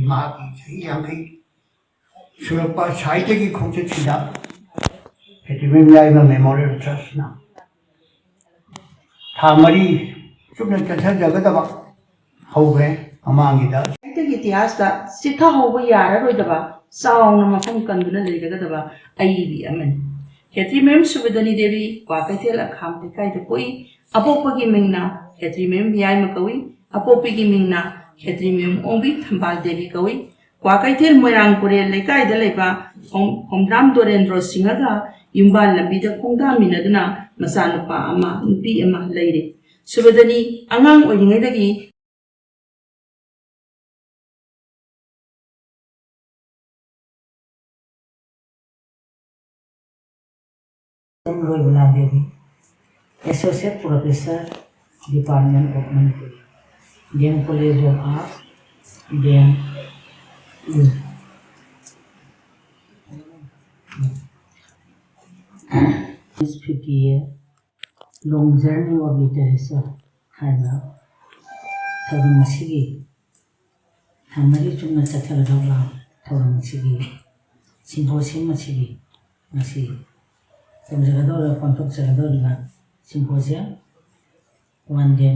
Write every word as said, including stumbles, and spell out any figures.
ꯃꯍꯥꯛꯀꯤ ꯆꯍꯤ ꯌꯥꯡꯈꯩ ꯁꯨꯔꯛꯄ ꯁꯥꯍꯤꯇ꯭ꯌꯒꯤ ꯈꯣꯡꯆꯠꯁꯤꯗ ꯈꯦꯇ꯭ꯔꯤꯃꯌꯨꯝ ꯌꯥꯏꯃ ꯃꯦꯃꯣꯔꯤꯌꯦꯜ ꯇ꯭ꯔꯁꯅ ꯊꯥ ꯃꯔꯤ ꯆꯨꯞꯅ ꯆꯠꯊꯖꯒꯗꯕ ꯍꯧꯈ꯭ꯔꯦ꯫ ꯃꯃꯥꯡꯒꯤꯗ ꯁꯥꯍꯤꯇ꯭ꯌꯒꯤ ꯏꯇꯤꯍꯥꯁꯇ ꯆꯤꯠꯊꯍꯧꯕ ꯌꯥꯔꯔꯣꯏꯗꯕ ꯆꯥꯎꯅ ꯃꯐꯝ ꯀꯟꯗꯨꯅ ꯂꯩꯔꯒꯗꯕ ꯑꯏꯕꯤ ꯑꯃꯅꯤ꯫ ꯈꯦꯇ꯭ꯔꯤꯃꯌꯨꯝ ꯁꯨꯕꯗꯅꯤ ꯗꯦꯕꯤ ꯀ꯭ꯋꯥꯀꯩꯊꯦꯜ ꯑꯈꯥꯝ ꯂꯩꯀꯥꯏꯗ ꯄꯣꯛꯏ꯫ ꯑꯄꯣꯛꯄꯒꯤ ꯃꯤꯡꯅ ꯈꯦꯇ꯭ꯔꯤꯃꯌꯨꯝ ꯌꯥꯏꯃ ꯀꯧꯏ꯫ ꯑꯄꯣꯛꯄꯤꯒꯤ ꯃꯤꯡꯅ ꯈꯦꯇ꯭ꯔꯤꯃꯌꯨꯝ ꯑꯣꯡꯕꯤ ꯊꯝꯕꯥꯜ ꯗꯦꯕꯤ ꯀꯧꯏ꯫ ꯀ꯭ꯋꯥꯀꯩꯊꯦꯜ ꯃꯣꯏꯔꯥꯡ ꯄꯨꯔꯦꯜ ꯂꯩꯀꯥꯏꯗ ꯂꯩꯕ ꯈꯣꯡ-, ꯈꯣꯡꯗ꯭ꯔꯥꯝ ꯗꯣꯔꯦꯟꯗ꯭ꯔꯣ ꯁꯤꯡꯍꯒ ꯌꯨꯝꯕꯥꯜ ꯂꯝꯕꯤꯗ ꯈꯣꯡꯗꯥꯃꯤꯟꯅꯗꯨꯅ ꯃꯆꯥꯅꯨꯄꯥ ꯑꯃ, ꯅꯨꯄꯤ ꯑꯃ ꯂꯩꯔꯤ꯫ ꯁꯨꯕꯗꯅꯤ ꯑꯉꯥꯡ ꯑꯣꯏꯔꯤꯉꯩꯗꯒꯤ ꯔꯣꯏꯕꯂꯥ Devi, Associate Professor, Department of Manipuri, D M College of Arts, D M, Miss fifty year, Long Journey of Literature ꯍꯥꯏꯕ ꯊꯧꯔꯝ ꯑꯁꯤꯒꯤ ꯊꯥ ꯃꯔꯤ ꯆꯨꯞꯅ ꯆꯠꯊꯒꯗꯧꯕ ꯊꯧꯔꯝ ꯑꯁꯤꯒꯤ symposium ꯑꯁꯤꯒꯤ ꯉꯁꯤ ꯇꯧꯖꯒꯗꯧꯔꯤꯕ, ꯄꯥꯡꯊꯣꯛꯆꯒꯗꯧꯔꯤꯕ symposium one day